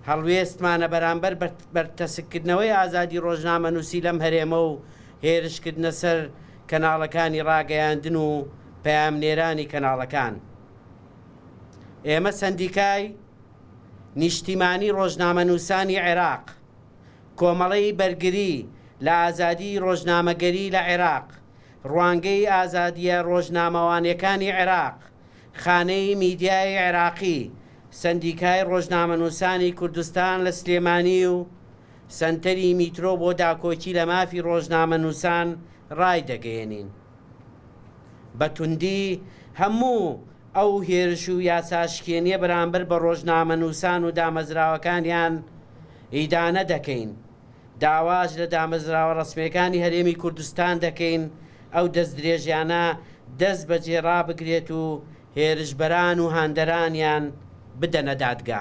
هەڵوێستمانە بەرامبەر بەرتەسککردنەوەی ئازادی ڕۆژنامەنووسی لەم هەرێمە و هێرشکردنە سەر کەناڵەکانی ڕاگەیاندن و پەیامنێرانی کەناڵەکان. ئێمە سەندیکای نیشتیمانی ڕۆژنامەنووسانی عێراق، کۆمەڵەی بەرگری لە ئازادیی ڕۆژنامەگەری لە عێراق، ڕوانگەی ئازادییە ڕۆژنامەوانییەکانی عێراق، خانەی میدیای عێراقی، سەندیکای ڕۆژنامەنووسانی کوردستان لە سلێمانی و سەنتەری میترۆ بۆ داکۆکی لە مافی ڕۆژنامەنووسان ڕایدەگەیەنین بە توندی هەموو ئەو هێرش و یاساشکێنیە بەرامبەر بە ڕۆژنامەنووسان و دامەزراوەکانیان ئیدانە دەکەین. داواش لە دامەزراوە ڕەسمیەکانی هەرێمی کوردستان دەکەین ئەو دەستدرێژیانە دەست بەجێ ڕابگرێت و هێرشبەران و هاندەرانیان بدەنە دادگا.